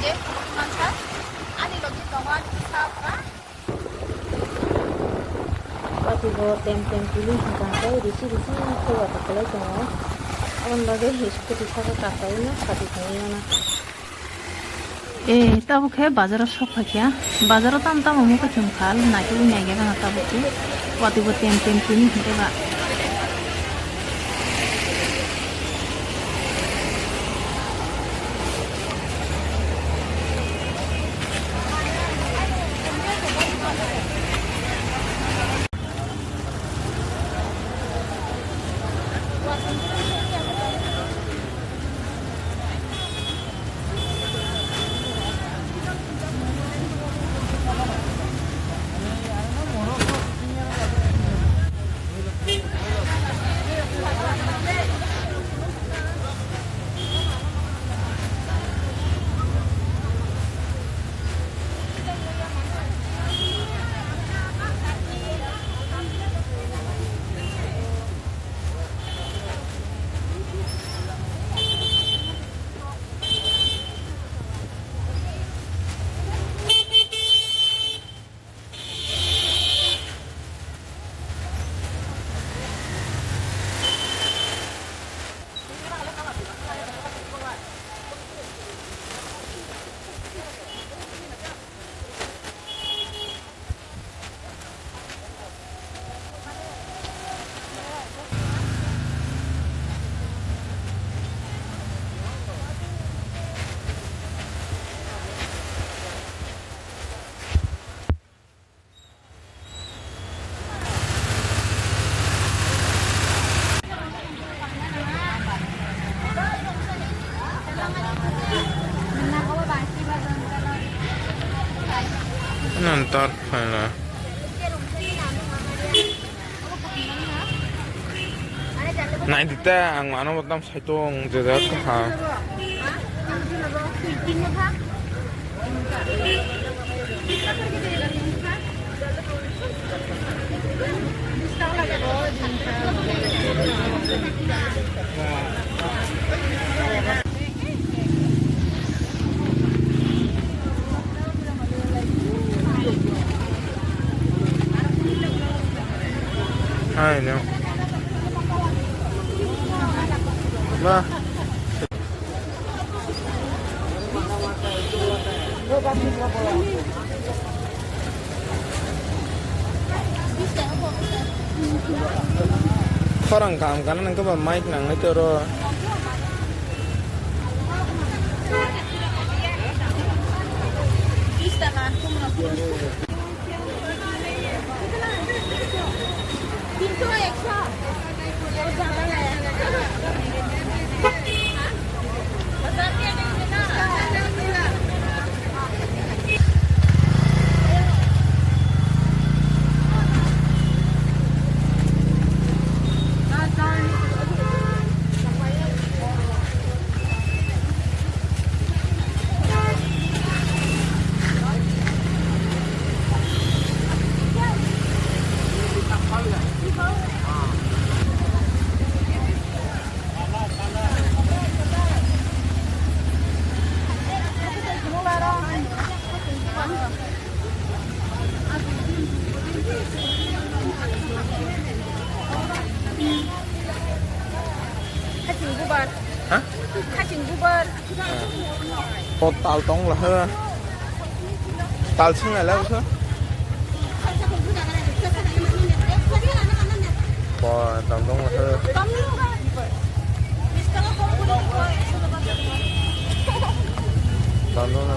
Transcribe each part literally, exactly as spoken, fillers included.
Je phunukmani mansa, ani logi tongo ani bwsa ba. Watwi bo tem tem tini hwnka hwnkhe risi risi khe watwi kwlai tongo. Aboni bagwi scooty saka kasaui no khati tongwi mano. Eh, tabuk khe bazaro sok phaikha. Bazaro tamo tamo mukhung chum khal, naikhe wngya gana tabuk khe. Watwi bo tem tem tini hwnkhe ba. Nang tar phaina. Naidi ta ang mano botam. Tong jajak kaha. Hai no. Ba. Khorang kaham kana nang khe ba mic nangnai toro. Khaching bubar. Ha? Khaching bubar. O tal tong la ha. Tal sing la la. Bo tal tong la ha. Tal tong la.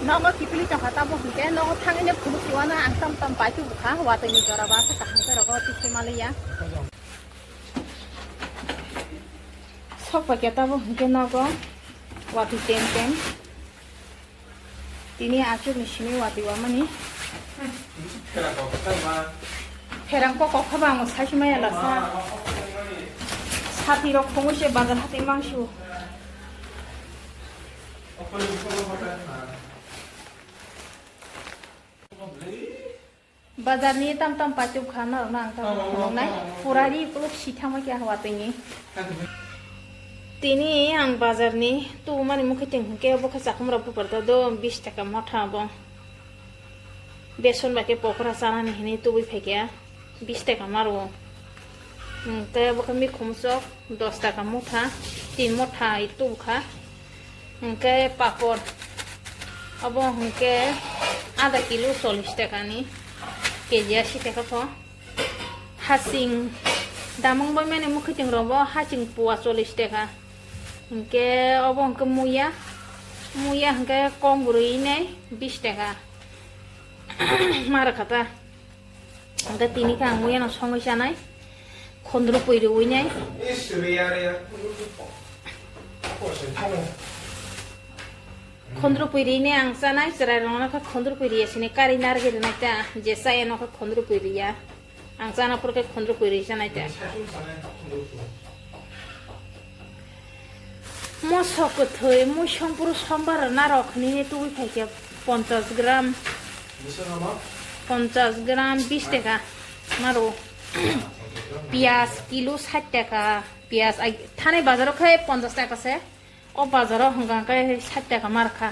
Nogo kiphilwi tongkha tamo hwnkhe nogo thangwi no phunuk khiwano ang tam tam pai tubukha watwi ni jora ba sa kaham khe rogo tisi maliya. Sok pai khe tamo hwnkhe nogo watwi tem tem. Tini achuk ni simi watwi wamani. Pherang kok kok khaba ang sai sima ya lasa. Sati rok khongwi se bazar hati mangsu. Bazar ni tam tam pachuk kha norok no ang tam phunuknai. Pura ri kuluk si thangma khe watwi ni. Tini ang bazar ni tubumani mukhuitwng hwnkhe bo khe chakhum rok buphar ta do bis taka motha bo. Beson bai khe pokora chanani hinwi tubui phaikha bis taka ma rwo. Hwnkhe bo khe mikhum chok dos taka motha, tin motha tubukha. Hwnkhe papor obo hwnkhe adha kilo chollish taka ni, keji asi taka pho. Hasing damung bai mani mukhuitwng rok bo hasing pua chollish taka. Hwnkhe obo hwnkhe muya, muya hwnkhe kok bwrwi nai bis taka. Ma rwkha ta. Hwnkhe tini khe ang muya no songwi chanai. Khondro pui rwi nai. Khondro pui rwi nai ang chanai, chwrai rok no khe khondro pui rwi ya sini kari narwgwi rwnai ta, je chaya no khe khondro pui rwi ya. Ang chana phuru khe khondro pui rwi chanai ta. Mosok kwthwi muisong phuru sombar rwna rok hinwi tubui phaikhe ponchash gram. Ponchash gram bis taka ma rwo. Piyaj kilo sait taka. Piyaj ai, thani bazaro khe ponchash taka se. O bazaro hwnkha khe sait taka ma rwkha.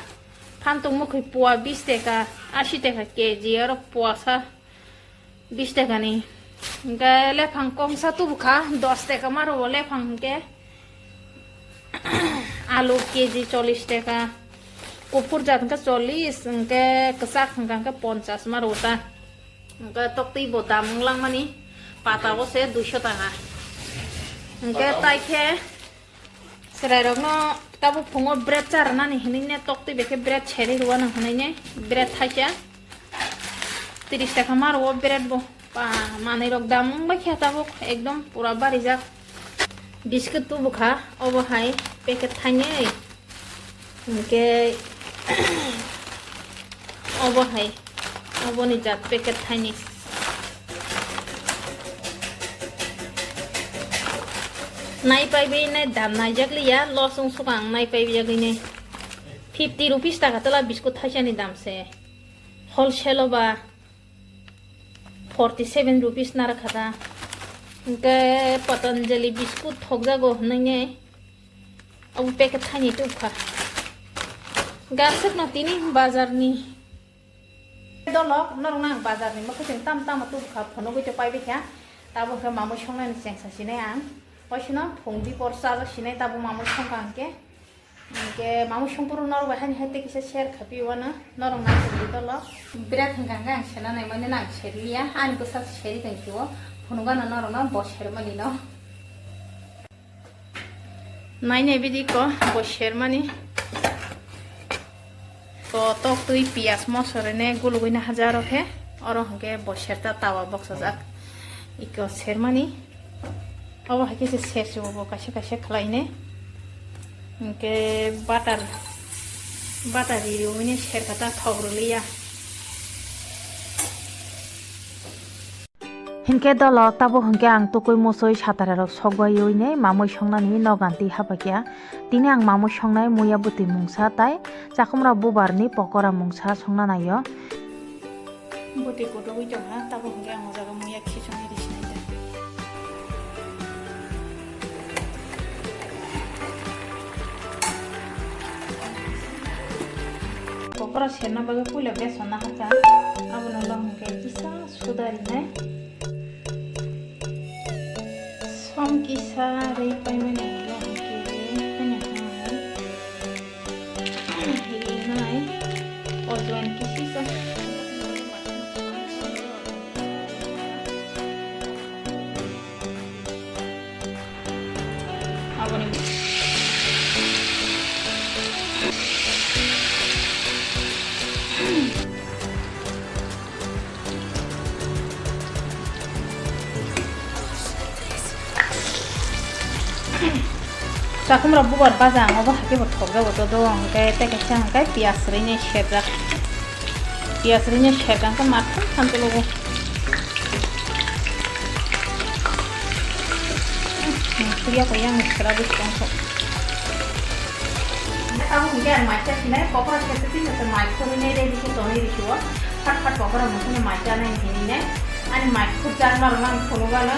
Phantok mwkhwi pua bis taka, asi taka keji, oro puasa bis taka ni. Hwnkhe lephang kongsa tubukha, dos taka ma rwo lephang hwnkhe. Alu keji chollish taka, kuphur jat hwnkhe chollish, hwnkhe kwchak hwnkha hwnkhe ponchash ma rwo ta. Hwnkhe toktwi bo dam wng langmani, pata o se duisho taka. Hwnkhe tai khe chwrairokno tabuk phungo bread cha rwnani hinwi ne toktwi bai khe bread serwi rwano hinwi ne bread thaisa tris taka ma rwo bread bo. Ba, manwi rok dam wng bai khe tabuk ekdom pura barijak. Biscuit tubukha obo hai packet thainwi. Hwnkhe obo hai, oboni jat packet thaini. Nai paiwi nai dam naijak liya, loss wng suka ang nai paiwi yagwi nai. Fifty rupees taka tela biscuit thaisani dam se. Wholesale o ba forty seven rupees narwkha da. Hwnkhe Patanjali biscuit thokjago hwnwi ne abo packet thaini tubukha. Gaswkno tini bazarni dolok norokno ang bazarni mwkhwtwng tamo tamo tubukha phunugwi tei paibaikha. Tabuk hwnkhe mamwi songnani chengsa sinai ang. Waisano phung dipor chajak sinai tabuk mamwi songkha hwnkhe. Hwnkhe mamwi songphuru norok bai hani hai tei kisa share khapiwano norok naisingdi dolo. Birat hwnkha hwnkhe ang sena naimani no ang serliya, ani bwsa seri tongphio, phunukgano norokno bo sermani no. Nainai bidi ko bo sermani. Ko tok twi piyaj moso rene gulugwi na hajar khe, oro hwnkhe bo serta tawa boksajak. Iko sermani. Obo hai khe se ser se bo kaisa kaisa khlai ne. Hwnkhe butter, butter ri ri wngwi ne ser kha ta thok rwliya. Hinkhe dolo tabuk hwnkhe ang tukui musui satara rok sok bai ui ne mamui songnani nogan twi hapakya. Tini ang mamui songnai muya bwtwi mungsa tai chakhumra bubar ni pokora mungsa songna naio. Bwtwi kutukwi tongkha, tabuk hwnkhe ang o jaga muya khisongni ri sinai da. Pokora serna bagwi puila beson naharkha, abono long hwnkhe kisa suda rinai. Som kisa rwi paimani ulo hwnkhe ani hai rinai, ojwain kisisa. Aboni Takhum rok bubar baja ang obo haikhe bo thokjago to do, hwnkhe tei kaisa hwnkhe piyaj rwini serjak. Piyaj rwini serjak khe ma thum thum tulo bo. Priya ko yang sera bwskango. Abo hwnkhe ang mai cha sinai pokora khe tei tei mai khurui nai ready khe tonwi rw sio. Phat phat pokora mungkhino mai chanai hinwi nai. Ani mai khurjakma rwno ang phunukgano.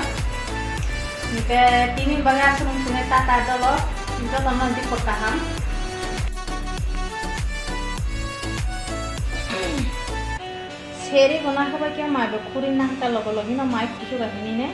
Hingke tini bagwi aswk wng sini tata dolo, jotono dikor kaham. Seri bo nangkha bai khe mai bo khuri nangkha logo logi no mai kusu bai hinui ne.